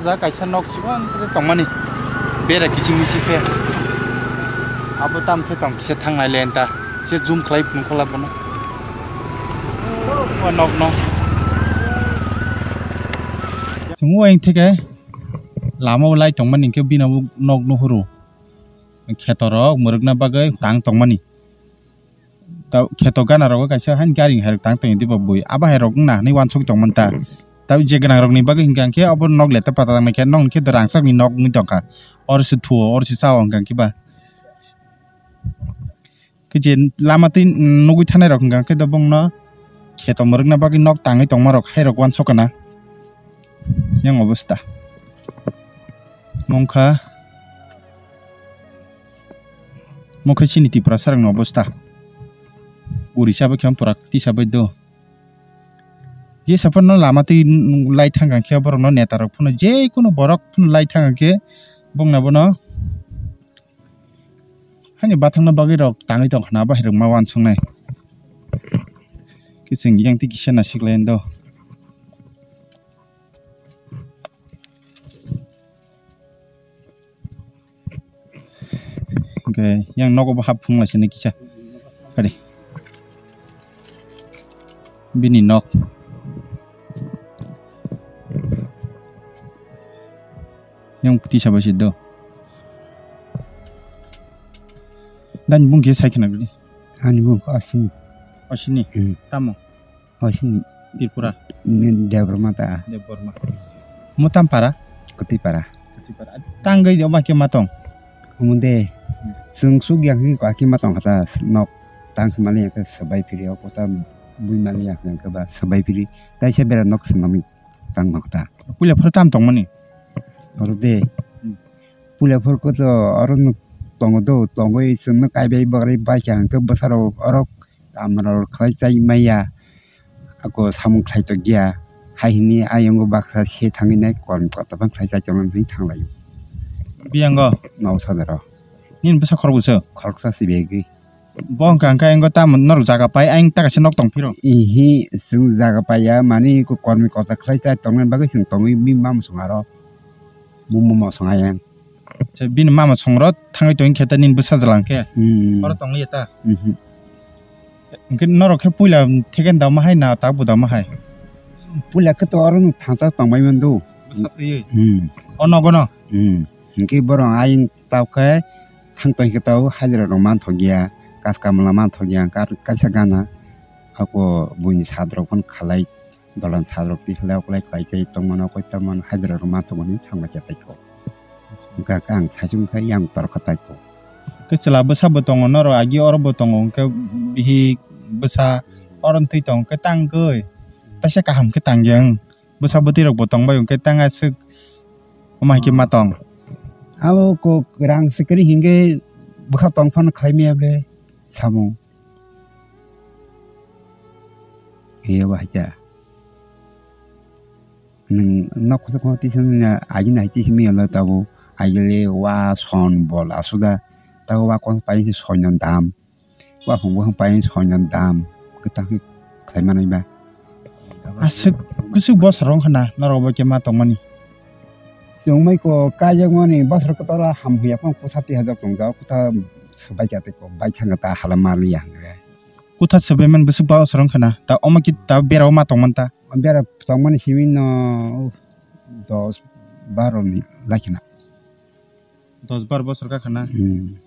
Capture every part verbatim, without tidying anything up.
Ja kaisa nok chibon tongmani. Bera kiching miching khe. Abo tam khe tong kisa thangnai lenta. Se zoom khlai phunukha labono. O nok no. Chwng o eng theke lama o lai tongmani hwnkhe bini abo nok nuhuru. Kheto rok mwrwkna bagwi tang tongmani. Tei kheto gana rogo kaisa haini gari hai rok tang tong diba bui. Abo hai rok wngna hinwi uansuk tongmani ta. Tei je gwnang rokni bagwi hwnkha hwnkhe obo nok leta pata tangnaikhe nok hwnkhe rangchakni nok wngwi tongkha. Oro se thuo, oro se chao hwnkha hwnkhe ba. Khe je lama twi nugwi thanai rok hwnkha hwnkhe bongno kheto mwrwkna bagwi nok tangwi tongma rok hai rok uansuk kana. Yang obo se ta. Mongkha. Mokhe chini Tiprasa rokni obosta. Uri sabai khe pura tisa bai do. Je saphano lama twi lai thangkha khe borokno neta rok phano je kunu borok phano lai thangkha khe bongna bono hani bathangna bagwi rok tangwi tongkha na bahai rok ma uansuknai. Kising yang twi kisa naisik lai do. Hwnkhe yang nogo bo hap phung lai sini kisa. Kari. Bini nok. Yang tisa bai se do. Dan bung kisa sai khna bini. Ani bung ko asini. Asini. Hmm. Tamo. Hoisin Tripura. Ni Debbarma ta. Debbarma. Mo tam para? Kotwi para. Kotwi para. Tangwi omo khe ma tong? Omo de. Hmm. Chwng suk yang khe kaki ma tong kha ta nok tang se mali yang khe sabai phiri o kota bui mali yang khe ba sabai phiri. Tai se bera nok se nami tang nok ta. Puila phoro tam tong mani? Oro de. Hmm. Puila phoro ko to oro nuk tongo do, tongwi chwngno kaibai bagwi bai kha hwnkhe bwsarok oro Kamra rok khlai chai maya, ako samung khlai tokya, hai hwnwi ayongo baksa se thangwi nai kon kotopang khlai chai tongmani hwnwi thanglaio. Biyango? Nao sadaro. Nini bwsa khorokbwswk? Khoroksa sibegwi. Bo hwnkha hwnkhe ayongo tamo norok jaga pai ayang ta kaisa nok tong phiro? Ihi, chwng jaga paiya, mani ko kormi kota khlai chai tongmani bagwi chwng tongwi bini mama song aro. Bumung mosong ayang. Bini mama songrot thangwi tongwi khe ta nini bwsa jwlang khe. Hmm. Oro tongwi ta. Mhm. Hwnkhe norok khe puila theken dama hai na tak bo dama hai? Puila khe to oro no thangsa tongbai mando. Bwsa twiwi? Hmm. O nogo no? Hmm. Hwnkhe borok ayang tao khe thang tong khe tao hajra rok man thok ya, kas kamla man thok ya, kar kaisa gana ako buini sad rok phano khalai. Dolan sajrok twi khlai oklai khlai khe tongmano koi tongmano hajra rok ma tongmani thangma khe taikho. Hwnkha khe ang saichung khe yang tor kha taikho. Khe chwla bwsa bo tongo norok agi oro bo tongo hwnkhe bihik bwsa oro twi tongo khe tang khe taisa kaham khe tang yang bwsa bwtwi rok bo tong bai hwnkhe tang aswk omo hai khe ma tong. Abo kok rang se kwrwi hwnkhe bwkha tong phano khlai maya ble samung. Hiya ba hacha. Nwng nok kuchuk kuchuk tisa nini agini hai tisa miyalo tabuk agili wa son bol asuda tabuk wa kon paisi soino dam wa hung buhung paisi soino dam kwtal khe khlai manai ba. Aswk kuchuk bosor wngkha na norok bo khe ma tongmani. Chwng mai ko kaijakmani bosor kwtal ham huya phano kwsa twi hajak tongjak kwsa swbai kha tei kok bai thangkha ta hala maliya hwnwi. Kutha swbaiman bwswk ba osor wngkha na, ta omo khe ta bera o ma tongmani ta. Bera tongmani simi no dos baro ni lakhi na. Dos bar bosor ka khana? Hmm.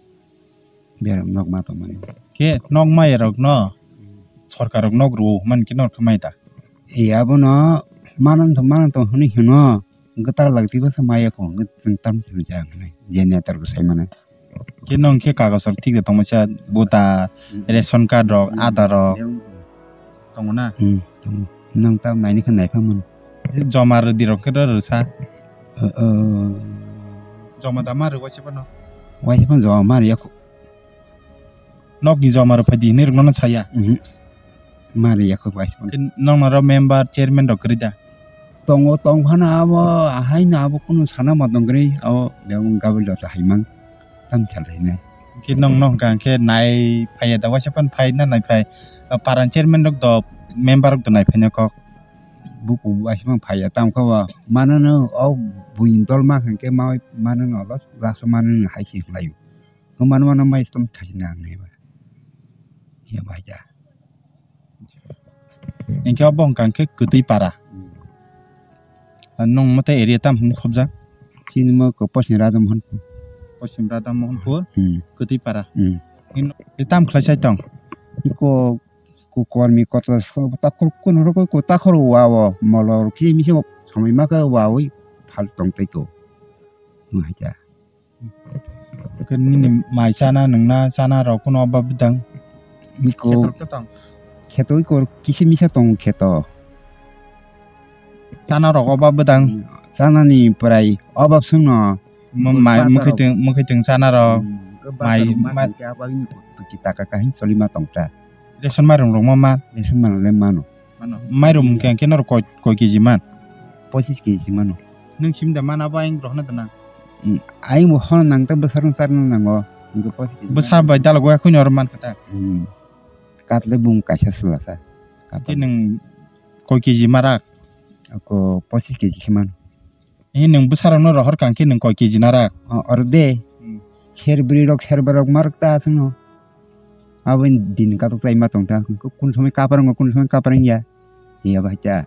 Bera nok ma tongmani. Khe nok maya rok no sorkar rok nok rw man khe nok khe mai ta. E abono manan to manan to hwnwi hwno. Hwnkhe ta lagtwi bwsa maya kho, hwnkhe chwng tam chwng cha hwnwi je netar bwsai mane. Khe nwng khe kagoj rok thik de tongmani cha, bota, hmm, ration card rok, hmm, Aadhaar rok. Yang. Tongo na? Hmm, tongo. Nwng ta naini khe naiphang mano. Joma rwdi rok khe rw rwsa. O, o. Joma da ma rw waisa phano? Waisa phano joma ma rw ya kho. Nokni joma rok phaidi hinwi rwkno saya? Mhm. Mari yakho bai. Khe nokno ro member, chairman rok kwrwi da? Tongo, tong phano abo, ahaino abo kunu sana ma tong kwrwi, abo bebak gabil rok hai mang tam sal hinai. Khe nokno hwnkha khe nai phaiya da, waisa phano phai na nai phai? Paran chairman rok do, member rok do nai phaina kok? Buku bai sima phaiya, tamo khe bo manono o buini dol ma hwnkhe ma-, manono last, last o manono hai se khlaio. Khe mano mano mai tong thai nang nai ba. Ya ba ja. Hinkhe obo hwnkha khe Kwtwi para. Hmm. Nwng mate area tam hwn khobjak? Chini mo ko Poschim Radha Mohanpur. Poschim Radha Mohanpur, Hmm. Kwtwi para. Hmm. Ino, i tam khlai sai tong? Iko ko kormi kota so ta khol kun ro ko ta khol wa wo molo ki mi se somoi ma ka wa wi phal tong tai ko. Mo hai ja. Khe nini mai chana nwngna chana rok kuno oba bwdang? Iko Kheto khe tong? Kheto iko kisi misa tong kheto. Chana rok oba bwdang? Chana ni prai oba sung no. Mo mai Bata rok. Mwkhitwng, mwkhitwng chana rok. Hmm, khe Mai, bata rok ma mai. Hwnkhe abo ini tuki taka kahin solima tong ta. Ration mairum rok ma ma? Ration mairum le mano. Mano. Mairum hwnkhe hwnkhe norok koi, koi K G man? Pochis K G mano. Nwng sim da mana bo ayang rohna da nang? Hmm, ayang bo hono nang ta bwsarung charna nango. Hwnkhe pochis K G Bwsa mano. Bai dalo goya khuni oro man kha ta? Hmm. Katle bung kaisa swlasa. Khe nwng koi K G marak? Ako pochis K G khe mano. He nwng bwsarokno rohor kang khe nwng koi K G narak? O, oro de. Hmm. Ser bwrwi rok, ser ba rok ma rwk ta chwngno. Aboni din katok chai ma tong ta. Kun somoi kapar wngo, kun somoi kapar wngya. Iya bai ta.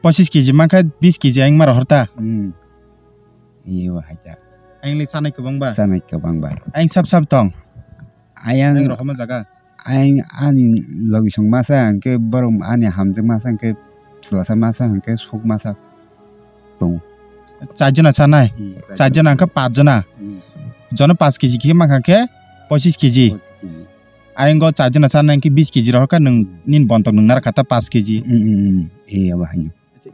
Pochis K G mankha bis K G ayang ma rohor ta? Hmm. Iya bai ta. Ayang le chanai kwbang ba? Chanai kwbang ba. Ayang sap sap tong? Ayang, ayang rohorma jaga? Ayang ani logisong masa hwnkhe borok ani hamjak masa hwnkhe chwlasa masa hwnkhe sok masa tongo. Char jona chanai? Hmm, char jona hwnkhe paanch jona. Hmm. Jono paanch K G khe mankha khe pochis K G. Pochis K G. Ayang go char jona chanai hwnkhe bis K G rohorkha nwng Hmm. Nini bontok nwng narwkha ta paanch K G. Hmm, hmm, hmm. Eh, abo haino.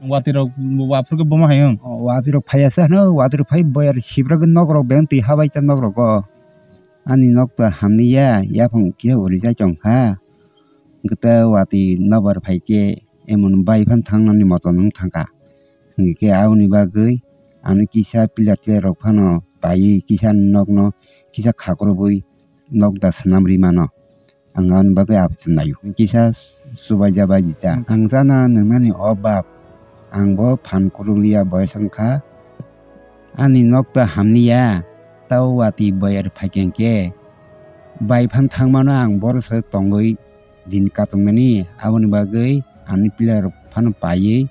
Watwi rok waphur khe bomo hayung? O, watwi rok phaiya sa hwno, watwi rok phai boyar sibra nok rok beng twi habai ta nok rok o. Ani nok ta hamni ya, yaphang khe uri jai tong kha. Hwnkhe ta watwi nobar phai khe emon bai phan thangnani motom wng thang kha. Hwnkhe aboni bagwi ano kisa pillar tillar rok phano paiwi kisa nokno kisa khakrubwi nok da swnam ri mano. Ang ani bagwi abo se naio. Kisa subaija baiji ta. Hmm. Ang chana nwngnani o bap. Ang bo phan kwrwngya boyes wngkha. Ani nok ta hamliya. Tao watwi boyar phaikhe hwnkhe bai phan thangmano ang boro se tongwi din katongnani. Aboni bagwi ani pillar rok phano paiwi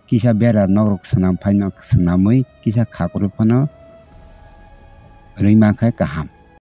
kisa bera nok rok swnam phaino swnamwi kisa khakrwi phano rwi mankhe kaham.